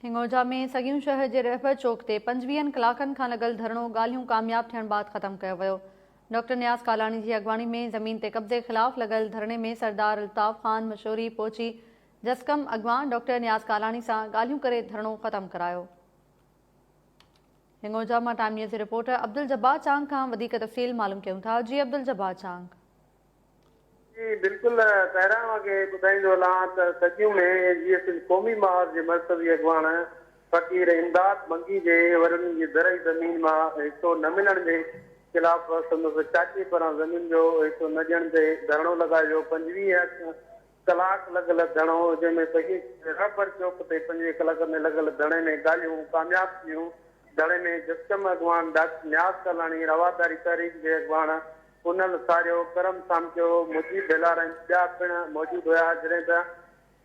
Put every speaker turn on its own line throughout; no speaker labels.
هنڱورجا ۾ سڳيون شهر جي رهبر چوڪ تي پنجويهن ڪلاڪن کان لڳل ڌرڻو ڳالهيون ڪامياب ٿيڻ بعد ختم ڪيو ويو. ڊاڪٽر نياز ڪالاڻي جي اڳواڻي ۾ زمين تي قبضي خلاف لڳل ڌرڻي ۾ سردار الطاف خان مشوري پهچي جسقم اڳواڻ ڊاڪٽر نياز ڪالاڻي سان ڳالهيون ڪري ڌرڻو ختم ڪرايو. هنڱورجا مان ٽائيم نيوز جي رپورٽر عبدالجبار چانگ کان وڌيڪ تفصيل معلوم ڪيون ٿا جي عبدالجبار چانگ.
جي بلڪل پهريان اوهان کي ٻڌائيندو هلان ته صديون ۾ جي ايس ايل قومي محاذ جي مرڪزي اڳواڻ فقير امداد منگي جي وڏن جي زرعي زمين مان حصو نه ملڻ جي خلاف سندس چاچي پاران زمين جو حصو نه ڏيڻ تي ڌرڻو لڳايو ويو 25 ڪلاڪ لڳل ڌرڻو جنهن ۾ سڳي رهبر چوڪ تي 25 ڪلاڪن تائين لڳل ڌرڻي ۾ ڳالهيون ڪامياب ٿيون ڌرڻي ۾ جسقم اڳواڻ ڊاڪٽر نياز ڪالاڻي رواداري تحريڪ جي اڳواڻ پنهل ساريو، ڪرم سامچو، مجيب ڀيلار ۽ ٻيا پڻ موجود هيا، جڏهن ته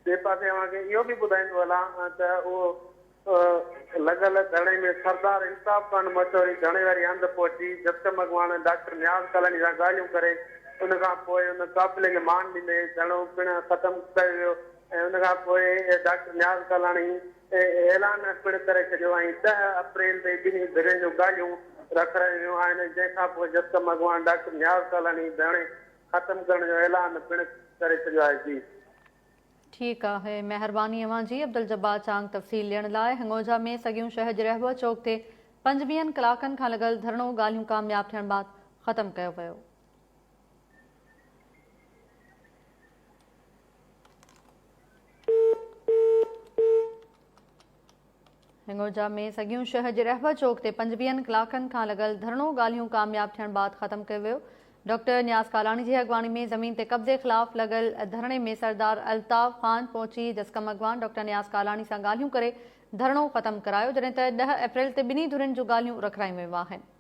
ٻئي پاسي اوهان کي اهو به ٻڌائيندو هلان ته اهو لڳل ڌرڻي ۾ سردار الطاف خان مشوري ڌرڻي واري هنڌ پهچي جسقم اڳواڻ ڊاڪٽر نياز ڪالاڻي سان ڳالهيون ڪري ان کان پوء ان قافلي کي مان ڏيندي ڌرڻو پڻ ختم ڪيو ويو ۽ ان کان پوء ڊاڪٽر نياز ڪالاڻي اعلان پڻ ڪري ڇڏيو ۽ ڏهه اپريل تي ٻنهي ڌرين جون ڳالهيون رکرايون ويون آهن جنهن کان پوء جسقم اڳواڻ ڊاڪٽر نياز ڪالاڻي ڌرڻي ختم ڪرڻ جو اعلان پڻ ڪري ڇڏيو آهي جي.
ٺيڪ آهي مهرباني اوهان جي عبدالجبار چانگ تفصيل ڏيڻ لاء هنڱورجا ۾ سڳيون شهر جي رهبر چوڪ تي پنجويهن ڪلاڪن کان لڳل ڌرڻو ڳالهيون ڪامياب ٿيڻ بعد ختم ڪيو ويو. هنڱورجا ۾ سڳيون شهر جي رهبر چوڪ تي پنجويهن ڪلاڪن کان لڳل ڌرڻو ڳالهيون ڪامياب ٿيڻ بعد ختم ڪيو ويو. ڊاڪٽر نياز ڪالاڻي جي اڳواڻي ۾ زمين تي قبضي خلاف لڳل ڌرڻي ۾ سردار الطاف خان پهچي جسقم اڳواڻ ڊاڪٽر نياز ڪالاڻي سان ڳالهيون ڪري ڌرڻو ختم ڪرايو جڏهن ته ڏهه اپريل تي ٻنهي ڌرين جون ڳالهيون رکرايون ويون آهن.